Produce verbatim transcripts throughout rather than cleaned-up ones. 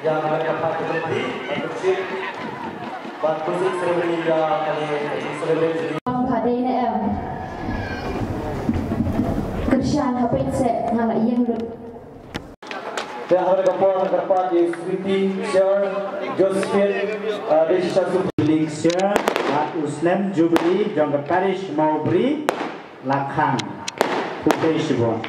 Ïa ka met ka phad ka jong phi, ban pynshim, ban pynshim ceremony ïa kane ka jingcelebrate jong ngi. Ong pha dei ne em? Kyrshan ha peit se nga la ïeng lut. Te ha kane ka por nga kyrpad ïa Sweety Sher, Josephine, uh, Desha Su. Felix Sher, bad u snem Jubilee jong ka Parish Mawbri. Lakhang. Khublei shibun.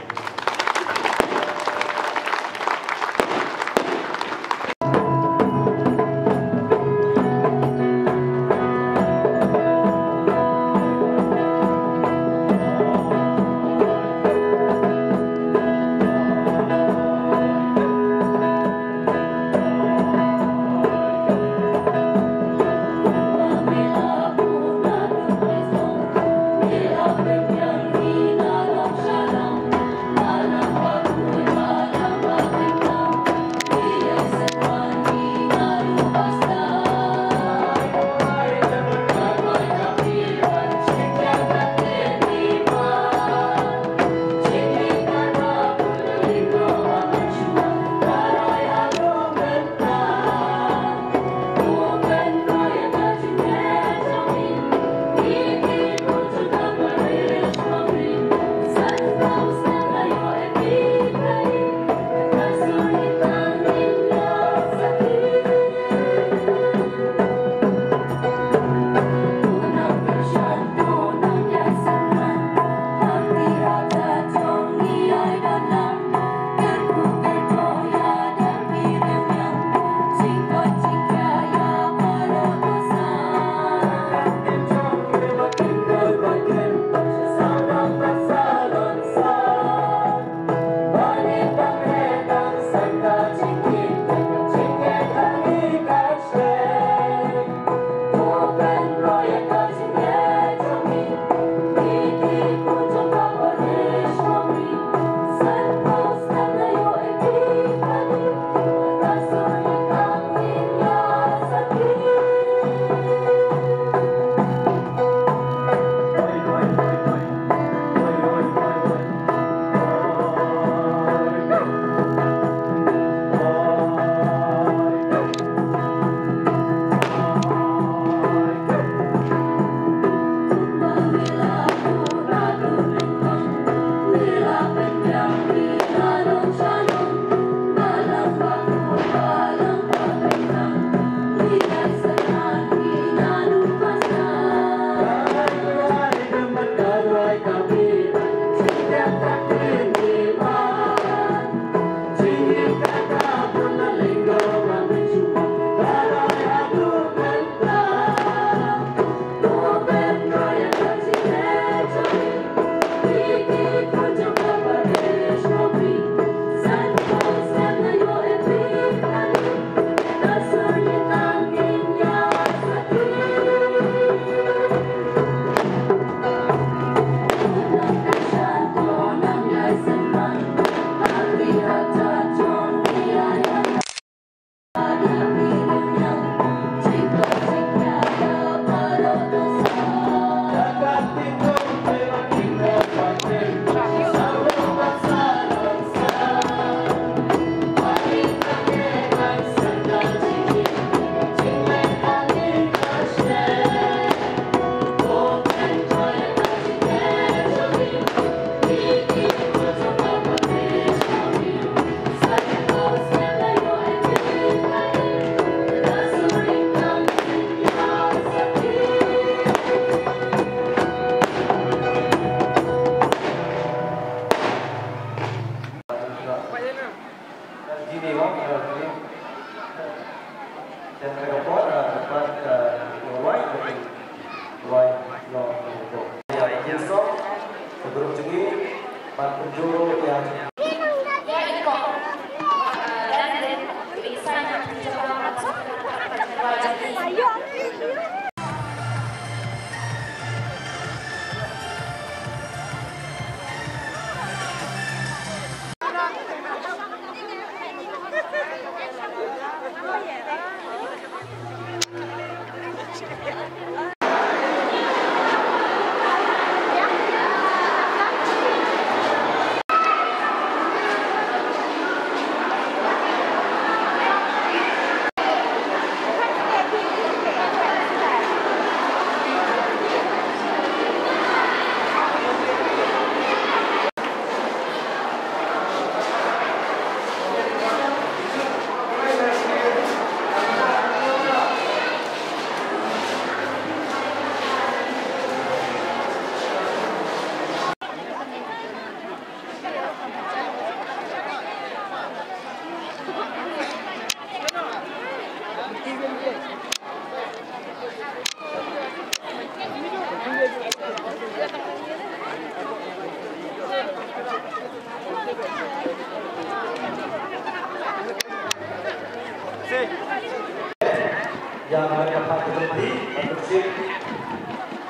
Ïa ka kata ka dei, ka dei,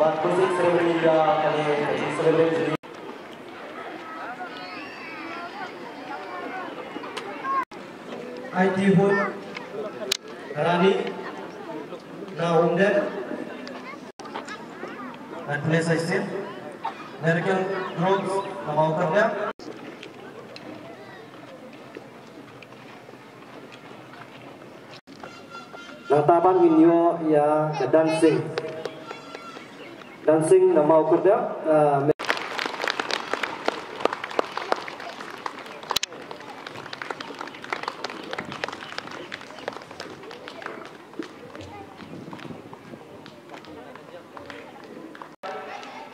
bad closing ceremony ïa kane ka closing ceremony. Aiti Hun Rani na Umden. At Pune Saisin. Miracle Groups na Mawkyrwat. Nangta ban ngin ïoh ïa ka dancing. Dancing na Mawkyrwat. Ah,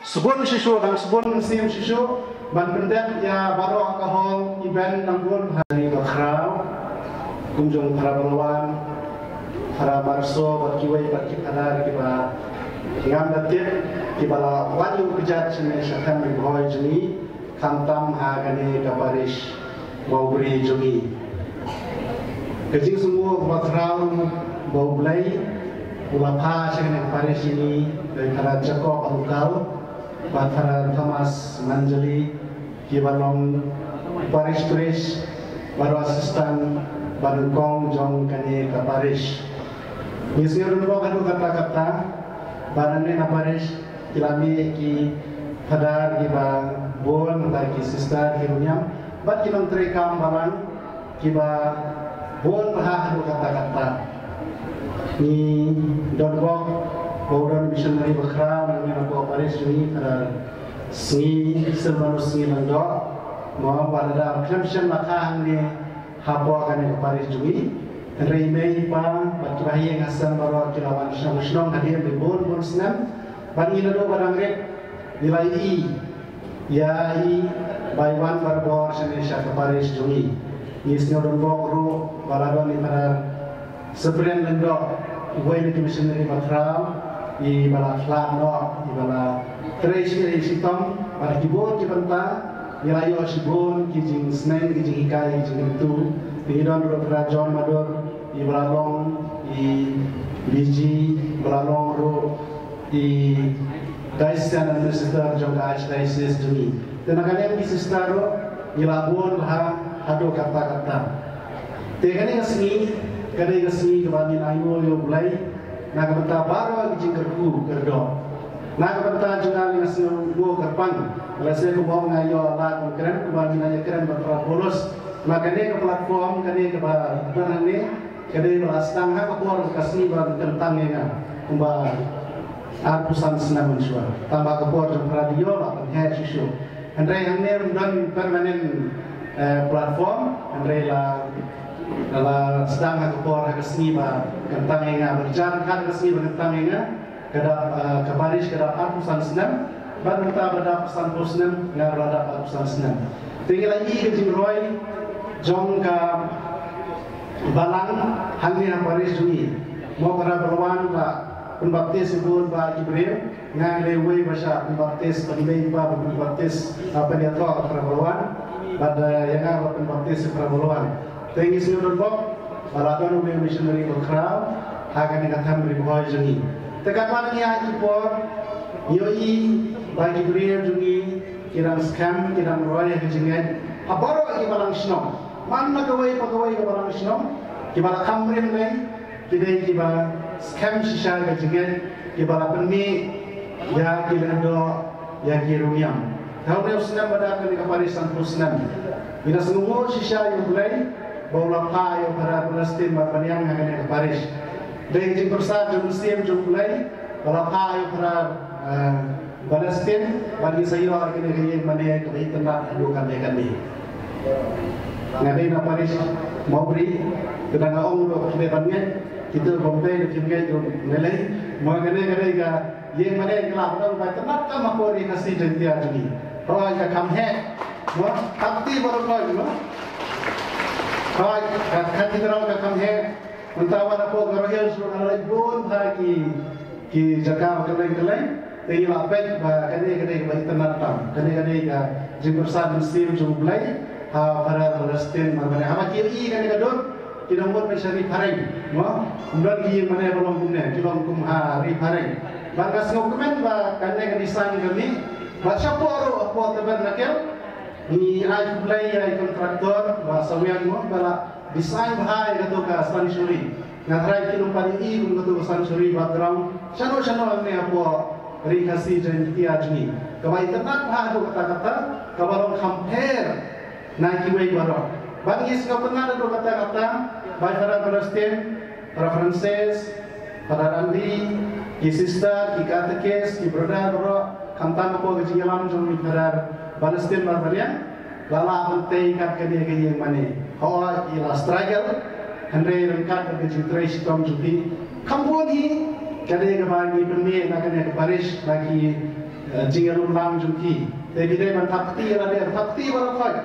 Sbun shisha, dang sbun mynsiem shisha ban pyndep ïa baroh ka hall event nang bun ha ri bakhraw. Kum jong para balwan, para marso bad kiwei pat ki phadar kiba ngam da tip, kiba la wan ïa u kjat shane sha Khynnah Bhoi jong ngi, khamtam ha kane ka parish Mawbri jong ngi. Ka jingsngewnguh kaba khraw ba U Blei u la phah sha kane ka parish jong ngi da i Phadar Jacob Alukal bad Phadar Thomas Manjali, kiba long parish priest bad u assistant ba nyngkong jong kane ka parish. Ngi sngew donbok haduh katta katta ba nangne na parish ki la mih ki phadar kiba bun, bad ki sister ki rynïeng bad ki nongtrei kam balang kiba bun bha haduh katta katta. Ngi donbok ba u don missionary bakhraw nangne na parish jong ngi, Phadar Sngi Silvanus Sngi Lyngdoh, mo, ba lada khlem shym la kha hangne hapoh kane ka parish jong ngi. Hynrei i mei i pa bad kiba ha ïing ha sem baroh ki la wan shnong shnong hadien de bun bun snem. Bad ngi naduh ba dang rit ngi la ïohi ïa i ba i wan barabor shane sha ka parish jong ngi. Ngi sngew donbok ruh ba la don i Phadar Cyprian Lyngdoh, uwei na ki missionary bakhraw, i ba la khlad noh, i ba la trei shi, shitom bad ki bun ki bynta. Ngi la ïoh shibun ki jingsneng, ki jinghikai, ki jingkyntu. Te ngi don ruh Phadar John Madur, i ba la long i B G, ba la long ruh i Diocesan Administrator jong ka Archdiocese jong ngi. Te na ka liang ki sister ruh ngi la bun bha haduh katta katta. Te kane ka sngi ka dei ka sngi kaba ngin ainguh ïa U Blei na ka bynta baroh ki jingkyrkhu kyrdoh. Na ka bynta jong nga, nga sngewnguh kyrpang lehse kumba nga ïoh lad ban kren, kumba ngi la ïakren bad Phadar Paulus, na kane ka platform, kane kaba don hangne, ka dei ba la sdang ha ka por ka sngi ba kyntang ïa nga kumba arphew san snem mynshuwa. Tang ba ka por jong Phadar Leo la pynheh shuh shuh. Hynrei hangne ym don permanent, eh, platform, hynrei la, la sdang ha ka por ha ka sngi ba kyntang ïa nga, ba jan ka sngi ba kyntang ïa nga. Ka dap, eh, ka parish ka dap arphew san snem, bad mynta ba dap sanphew snem, nga ruh la dap arphew san snem. Te ngi la ïohi ka jingroi jong ka balang hangne ha parish jong ngi. Mo, para balwan ba pynbaptis ïa bun ba ki briew, nga dei uwei ba shah pynbaptis, ba dei ba pynbaptis, ah, pynïathoh para balwan, bad, eh, ïa nga ba pynbaptis ïa para balwan. Te ngi sngew donbok ba la don u missionary bakhraw ha kane ka thaiñ Ri Bhoi jong ngi. Te katba ngi ïaid ki por, ngi ïohi ba ki briew jong ngi ki dang skhem, ki dang roi ha ka jingngeit ha baroh ki balang shnong. Man na kawei pa kawei ka balang shnong, kiba la kham rim lei, ki dei kiba skhem shisha ka jingngeit, kiba la pynmih ïa ki lyngdoh, ïa ki rynïeng. Te ha une u snem ba dap kane ka parish sanphew snem, ngi la sngewnguh shisha ïa U Blei ba u la phah ïa u Phadar Palestine ban pynïeng ha kane ka parish. Dei ka jingpyrsad jong u Mynsiem jong U Blei ba la phah ïa u Phadar, eh, Palestine ban ïa sa ïoh ïa kane ka ïing mane kaba itynnad haduh katne katne. Nga dei na parish Mawbri, te nga ong ruh ki dei ban ngeit, kita Bombay ruh kim ngeit ruh ngi lei. Mo, kane ka dei ka ïing mane ka la pyndonkam ba itynnad tam ha ka ri Khasi Jaiñtia jong ngi. Hooid, ka kham heh. Mo, kham ti baroh hooid, mo. Hooid, ka cathedral ka kham heh. Mynta wat hapoh Garo Hills ruh nga la leit bun ha ki, ki jaka ba kylleng kylleng. Te ngi la peit ba kane ka dei kaba itynnad tam. Kane ka dei ka jingpyrsad mynsiem jong U Blei ha Phadar Palestine, mar kane haba ki ïohi kane ka dur. Ki dang mut na sha ri phareng, mo? Ym don ki ïing mane ba long kumne, ki long kum ha ri phareng. Bad nga sngewkmen ba kane ka design ka mih, bad shapoh ruh hapoh tabernacle, ngi ai khublei ïa i contractor, Bah Sawian, mo, ba la design bha ïa kato ka sanctuary. Nga tharai ki nongpeit ïohi kum kato ka sanctuary background, shano shano hangne hapoh ri Khasi Jaiñtia jong ngi. Kaba itynnad bha haduh katta katta, kaba long kham pher na kiwei baroh. Bad ngi sngewtynnad haduh katta katta ba i Father Balestin, Father Francis, Father Andy, ki sister, ki katekis, ki brother baroh, khamtam hapoh ka jingïalam jong i Father Balestin Barbaliang, la lah ban tei kat kane ka ïing mane. Hooid, i la struggle, hynrei ryngkat bad ka jingtrei shitom jong phi, kham bun hi ka dei kaba ngi pynmih na kane ka parish na ki, eh, jingïalumlang jong phi. Te phi dei ban thap kti ïa lade, thap kti baroh khoit.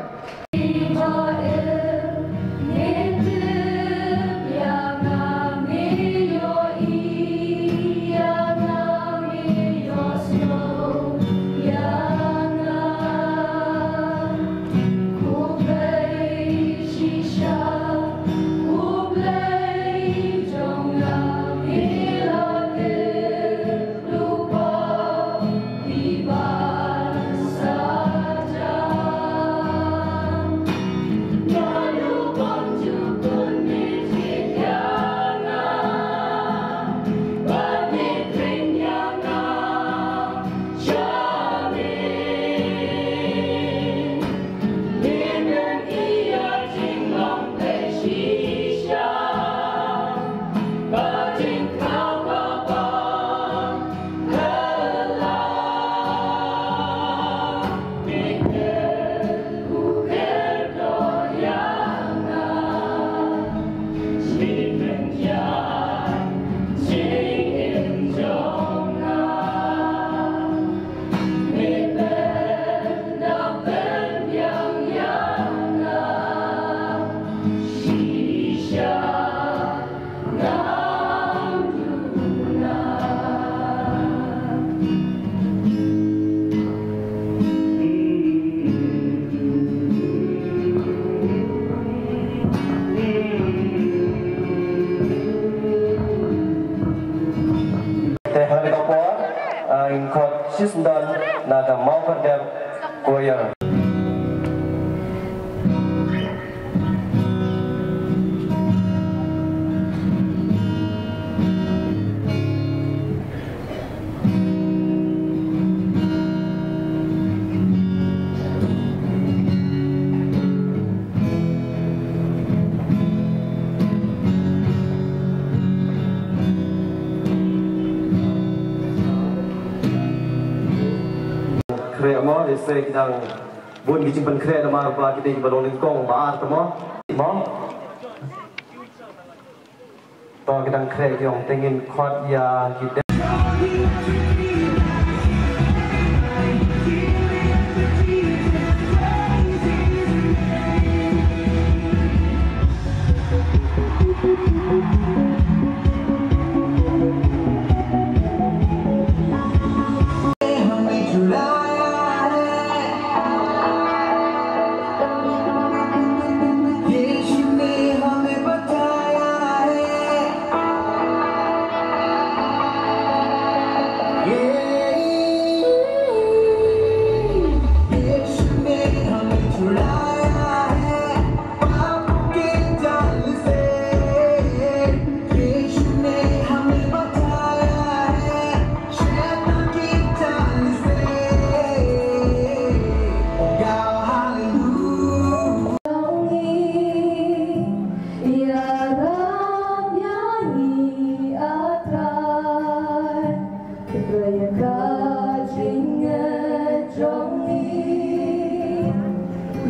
Te ha kane ka por, ah, ngin khot shisyndon na ka Mawkyrduh Choir. Khreh mo, lehse ki dang bun ki jingpynkhreh namar ba ki dei kiba long nyngkong ba ar te mo. Mo. To ki dang khreh ki ong te ngin khot ïa ki de-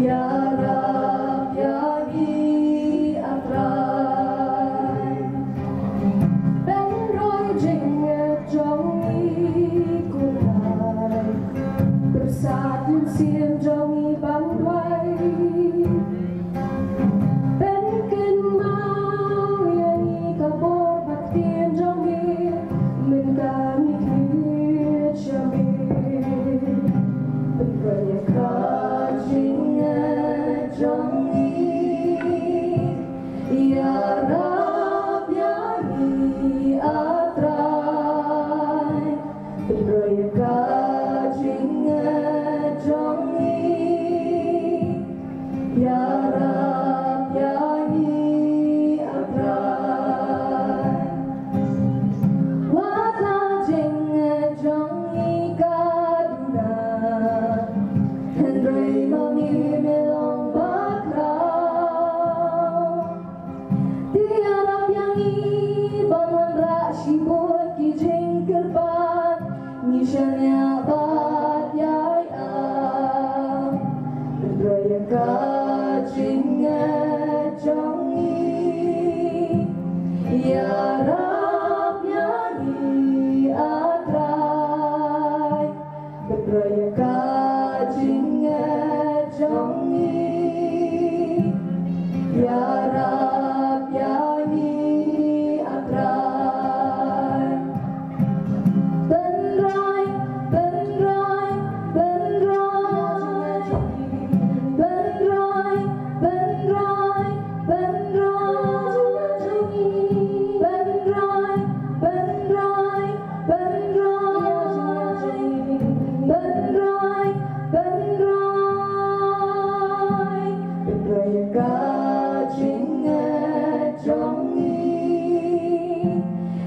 Ïarap ïa ngi, A Trai. Pynroi jingngeit jong ngi, ko Trai. Pyrsad mynsiem jong ngi ban duwai. Pynkynmaw ïa ngi ka bor bad ktien jong ngi, mynta ngi khmih sha me. Pynroi ïa ka jingngeit jong ngi, ïa Ka jingngeit jong ngi, ïarap ïa ngi, A Trai. Pynroi ïa ka jingngeit jong ngi, ïarap ïa ngi, A Trai. Pynroi, pynroi, pynroi. Pynroi, pynroi, pynroi. Pynroi, pynroi, pynroi. Pynroi, pynroi. Pynroi ïa ka jingngeit jong ngi.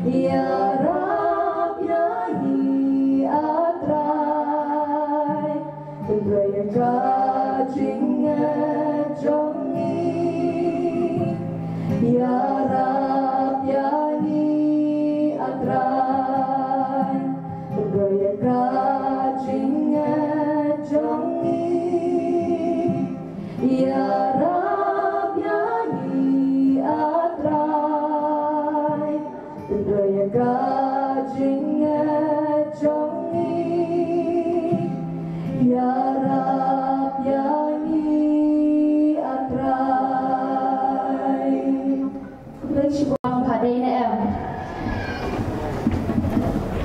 Ïarap ïa ngi, A Trai. Pynroi ïa ka jingngeit jong ngi. Ïarap ïa ngi, A Trai. Pynroi ïa ka jingngeit jong ngi. Ïarap ïa ngi, A Trai. Pynroi ïa ka jingngeit jong ngi. Ïarap ïa ngi, A Trai. Khublei shibun. Ba dei ne em?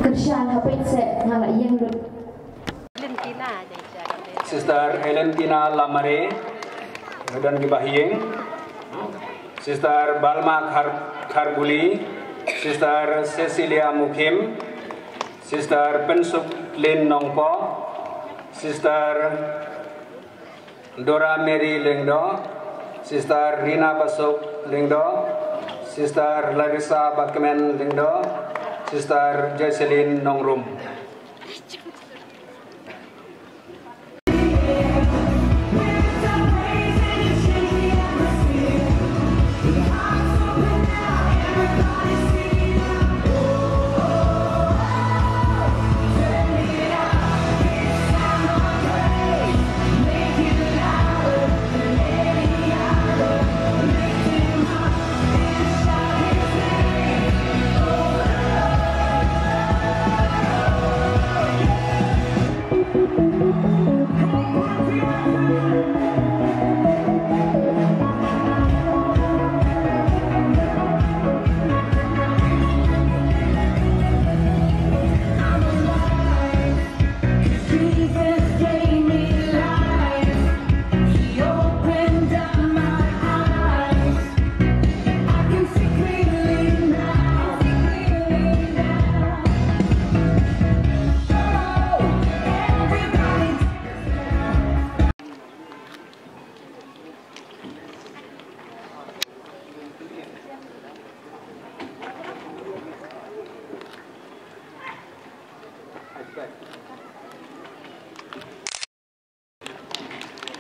Kyrshan ha peit seh, nga la ïeng lut. Sister Elentina Lamare, nga don kiba ha ïing. Sister Balma Khar-, Kharbuli, Sister Cecilia Mukhim, Sister Pensuk Lin Nongpo, Sister Dora Mary Lyngdoh, Sister Rina Basuk Lyngdoh, Sister Larissa Bakmen Lyngdoh, Sister Joycelyn Nongrum.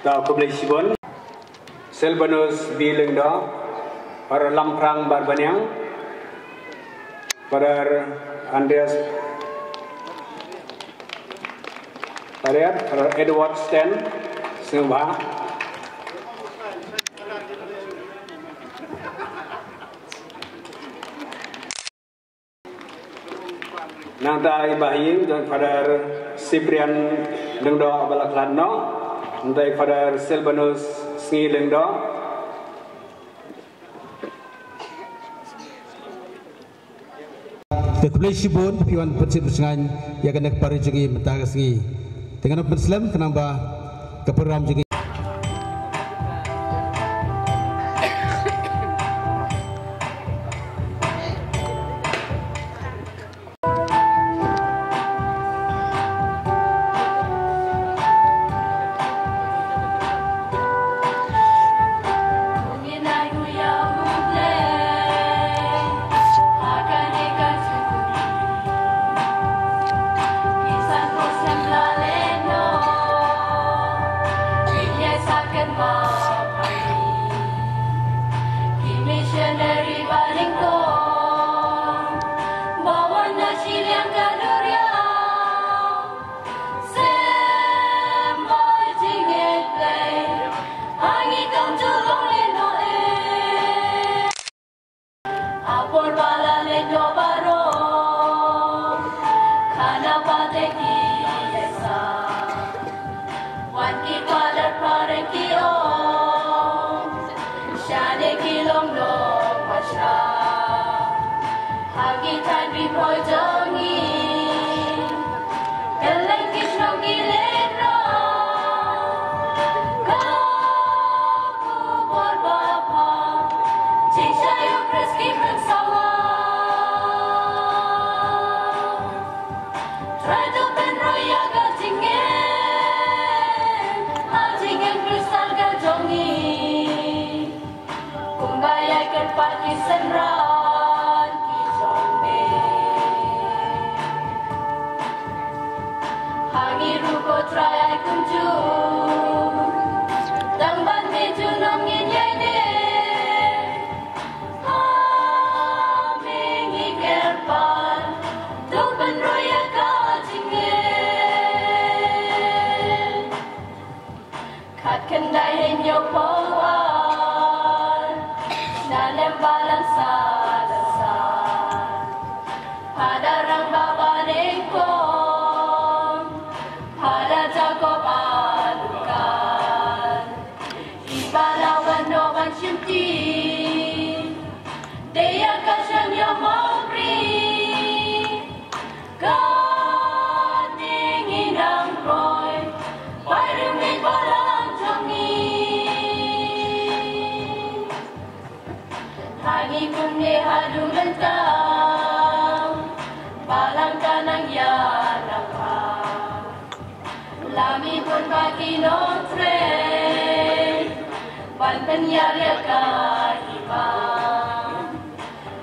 Ta khublei shibun. Silvanus B Lyngdoh, Father Lamphrang Barbaniang, Father Andreas Pariat, Father Edward Sten, sngewbha. Nangta i Bah Ïing jong Father Cyprian Lyngdoh ba la khlad noh. Nangta i Father Silvanus Sngi Lyngdoh. Te khublei shibun phi wan pynsngewsih pynsngew ïa kane ka parade jong ngi mynta ka sngi. Te ngan ym pynslem khnang ba ka program jong ngi. Poi jong ngi, kylleng ki shnong ki leit rong, ka khubor ba bha, jingshisha ïa U Khrist ki khang sawa. Trai to pynroi ïa ka jingim, ha jingim Khristan ka jong ngi. Kumba ïa kyrpad ki synran ki jong me. Ha ngi ruh ko Trai ai kumjuh. Tang ban me junom ngin ïaineh. Ha me ngi kyrpad. To pynroi ïa ka jingim. Khatkhyndai hynñiewphew ar, Shna Lem Balang Salasa. Phadar Rangbah Barekong, Phadar Jacob Alukar. Iba la wan noh ban shimti, dei ïa ka shaniah Mawbri. Kane ngi nang roi, bai rymit balang jong ngi. Ha ngi kumne haduh mynta, balang ka nang ïa nang ha. La mih bun ba ki nongtrei, ban pynïar ïa ka hima.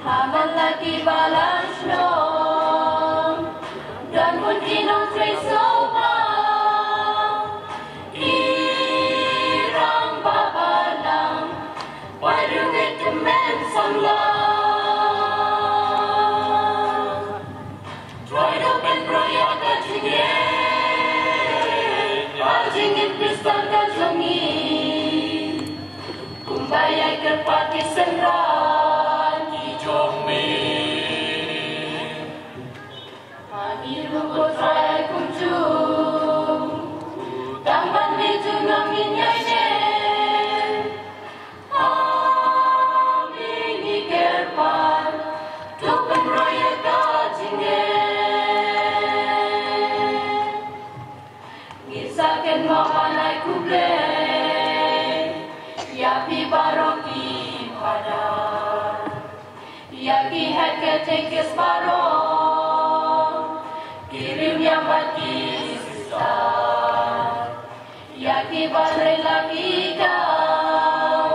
Ha man la ki balang shnong, don bun ki nongtrei sngewbha. Ki rangbah balang, bai rymit tymmen samla. Trai to pynroi ïa ka jingim, ka jingim Khristan ka jong ngi. Kumba ïa kyrpad ki synran ki jong me. Ha ngi ruh ko Trai kumjuh. Tang ban me junom ngin ïaineh. Ha me ngi kyrpad, to pynroi ïa ka jingim. Ngin sa kynmaw ban ai khublei ïa phi baroh ki phadar, ïa ki head catechists baroh, ki riewniam bad ki sister. Ïa ki ban rila ki kam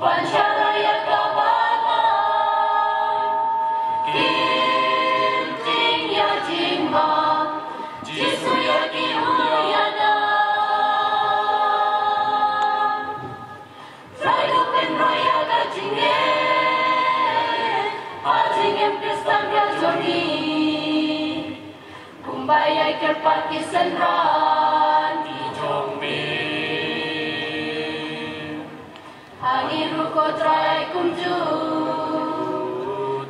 ban shakri ïa ka balang. Kim jing ïa jingma Jisu ïa ki u ïa da. Trai to pynroi ïa ka jingim, ha jingim Khristan ka jong ngi. Kumba ïa kyrpad ki synran ki jong me. Ha ngi ruh ko Trai kumjuh.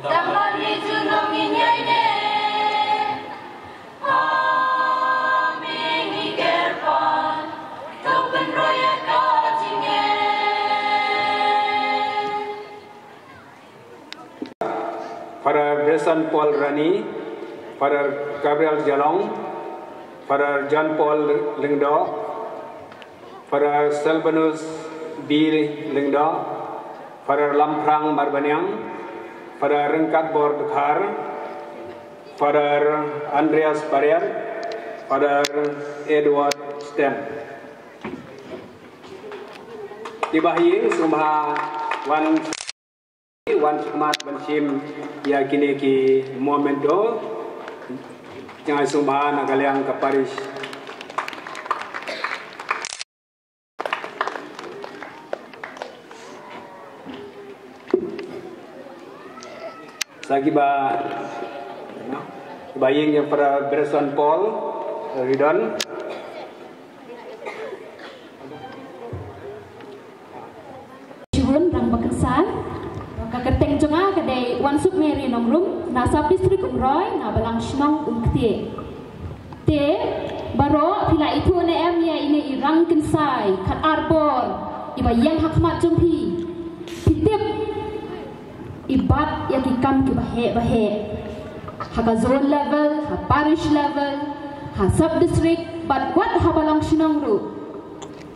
Tang ban me junom ngin ïaineh. Ha me ngi kyrpad. To pynroi ïa ka jingim. Father Bryson Paul Rani, Father Gabriel Jalong, Father John Paul Lyngdoh, Father Silvanus B Lyngdoh, Father Lamphrang Marbaniang, Father Ryngkatbor Dkhar, Father Andreas Pariat, Father Edward Sten. Kiba ha ïing sngewbha wan, wan shakhmat ban shim ïa kine ki memento. Jngai sngewbha na ka liang ka parish. Sa kiba, kiba ïing ïa Father Bryson Paul Ridon. Shibun Rangbah Kynsan, ka kyrteng jong nga ka dei Wansuk Mary Nongrum, na Sub District Umroi, na Balang Shnong Umktieh. Te baroh phi la ithuh ne em ïa ine i rang kynsai khat ar bor iba ïeng ha khmat jong phi? Phi tip, i bat ïa ki kam kiba heh ba heh. Ha ka zone level, ha parish level, ha sub district, bad wat ha ba long shnong ruh.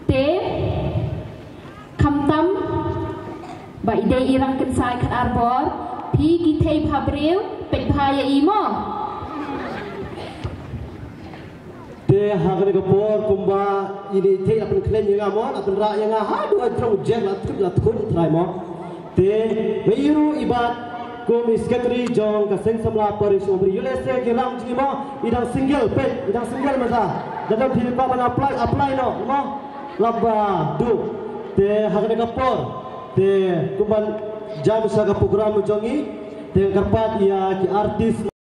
Te, khamtam, ba i dei i rang kynsai khat ar bor, phi ki thei bha briew, peit bha ïa i mo. Te ha kane ka por kumba i dei te la pynkhlaiñ ïa nga mo, la pynrah ïa nga haduh ha jrong jek la tkut la tkut trai mo. Te ba i ruh i bat kum i secretary jong ka seng samla parish Umri. Ïoh lehse ki rang jong i mo, i dang single peit, i dang single mynta. Lada phi kwah ban apply, apply noh mo. Laba duh. Te ha kane ka por te kumban jam sha ka program jong i. Te kyrpad ïa ki artist